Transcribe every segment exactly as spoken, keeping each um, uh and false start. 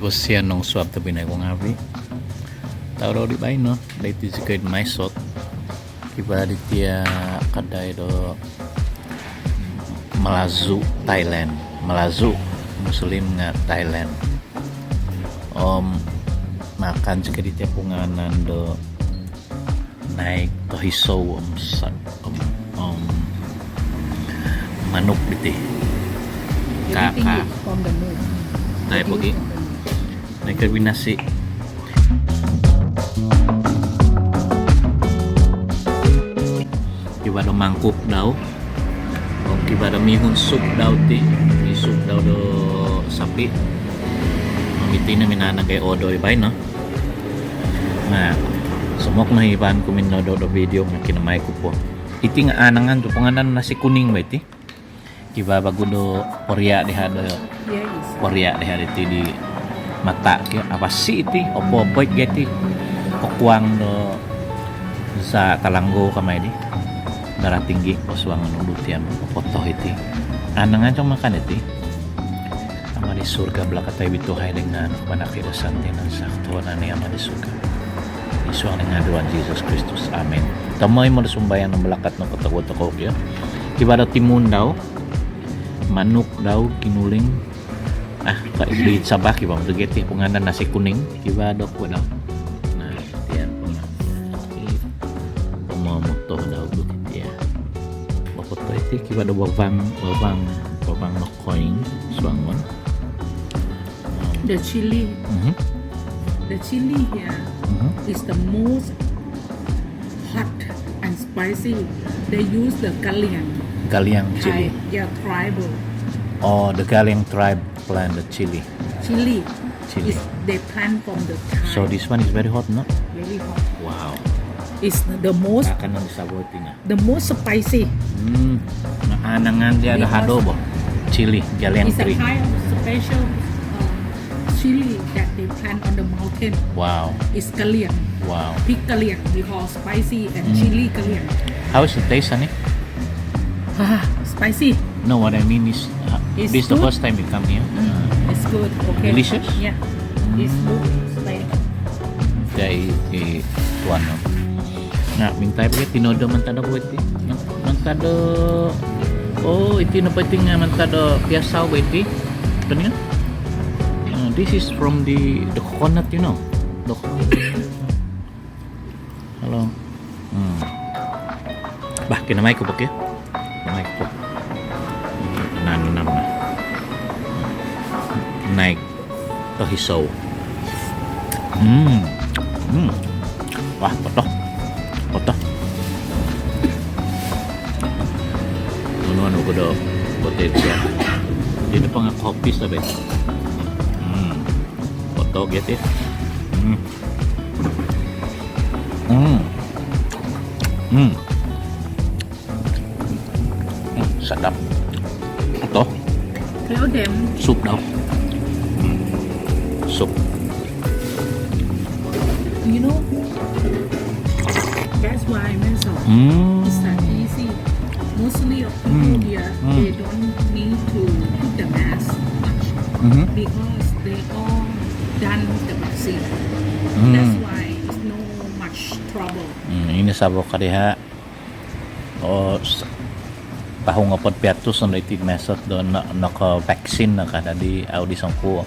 Kosian nung suab tobpinai ku ngaavi'. Tadau di baino, doiti zikoi id Mae Sot. Kivaa diti kadai do Malazu Thailand. Malazu, Muslim nga' Thailand. Om makan zikoi diti pungaanan do naik tohisou om sa-, om, om manuk diti. Jadi tinggi. Kaka. Pom danu. Tae pogi. Naik kombinasi. Kivaa do mangkuk dau. Om kivaa do mihun sup dau ti. I sup dau do sapi. Om iti no minaan nogi' odo i baino. Na, somok no iban ku minodo do video nga' kinamai ku po. Iti nga' aanangan tu pungaanan nasi kuning bo iti. Kivaa vagu do poria' diha' do, poria' diha' diti di mata' kio, apasi iti, opo-opo iti. Kokuang do za' talanggou kamai di. Darah tinggi, posuangon ulu tian, opoto iti. Aanangan zou makan iti. Ama di surga, balakatai bo iti hai dengan panaki do santi nan sakto nani Ama di surga. Id suang dengan Tuhan Yesus Kristus. Amin. Tomoi mo do sumbayang nung balakat no kotoguo tokou kio. Kivaa do timun dau, manuk dau, ginuling. Ah, ka' id Sabah kivaa mo do giti pungaanan nasi kuning. Kivaa do kuo dau. Na, tian po nga'. Pomomoto dau do iti. Mopoto iti kivaa do bavang, bavang, bavang nokoing suangon. The chili, the chili here is the most hot and spicy. They use the Galiang. Galiang chili. Yeah, tribal. Oh, the Galiang tribe plant the chili. Chili. Chili. Is they plant from the Thai. So this one is very hot, no? Very hot. Wow. It's the most, makanan sawo iti nga'. The most spicy. Hmm. Aanangan dia do hado bo. Chili, Galiang tree. It's a kind of special chili that they plant on the mountain. Wow. It's Galiang. Wow. Big Galiang. We call spicy and chili Galiang. How is the taste, honey? Ah, spicy. No, what I mean is, this is the first time you come here. It's good. Okay. Delicious? Yeah. It's good. Spicy. Jadi, tuan no. Na, mintai po iti no do mantad do kuo iti. Mantad do, oh, iti nopo iti nga' mantad do piasau bo iti. Kan ya? This is from the, the coconut, you know. The coconut. Hello. Hmm. Bah, kinamai ku po kio. Kinamai ku po. Nanu nama. Naik tohisou. Hmm. Hmm. Wah, opoto. Opoto. Anu-anu ko do, opoto iti. Iti nopo nga' kopi sabi. Hmm. Opoto giti. Hmm. Hmm. Hmm. Hmm, sadap. Opoto. Tell them. Sup dau. Hmm. Sup. You know, that's why I mentioned it's not easy. Mostly of people here, they don't need to put the mask much because they all done the vaccine. That's why it's no much trouble. Hmm, ino sawo ka diha'. Oh, tohu ngoopod piatus no iti Mae Sot do no, noko-vaccine no ka, dadi au di songkuo.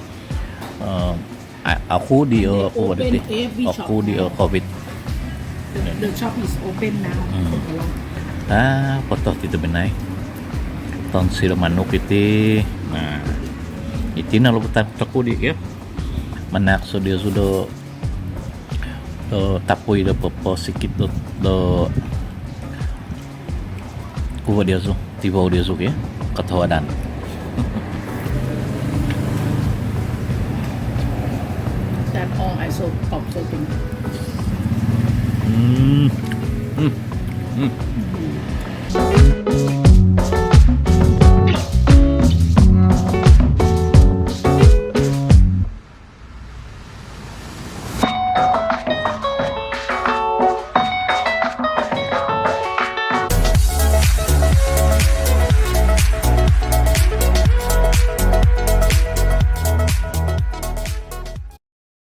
Aku di, aku di, aku di COVID. The shop is open now. Ah, opoto ti tobpinai. Tonsi do manuk iti. Na, iti no luputan toku di kio. Manahak zou diozu do do tapui do poposikit do, do kuo diozu, tivou diozu kio, kotohuadan. That all I so pop soaking. Hmm. Hmm. Hmm.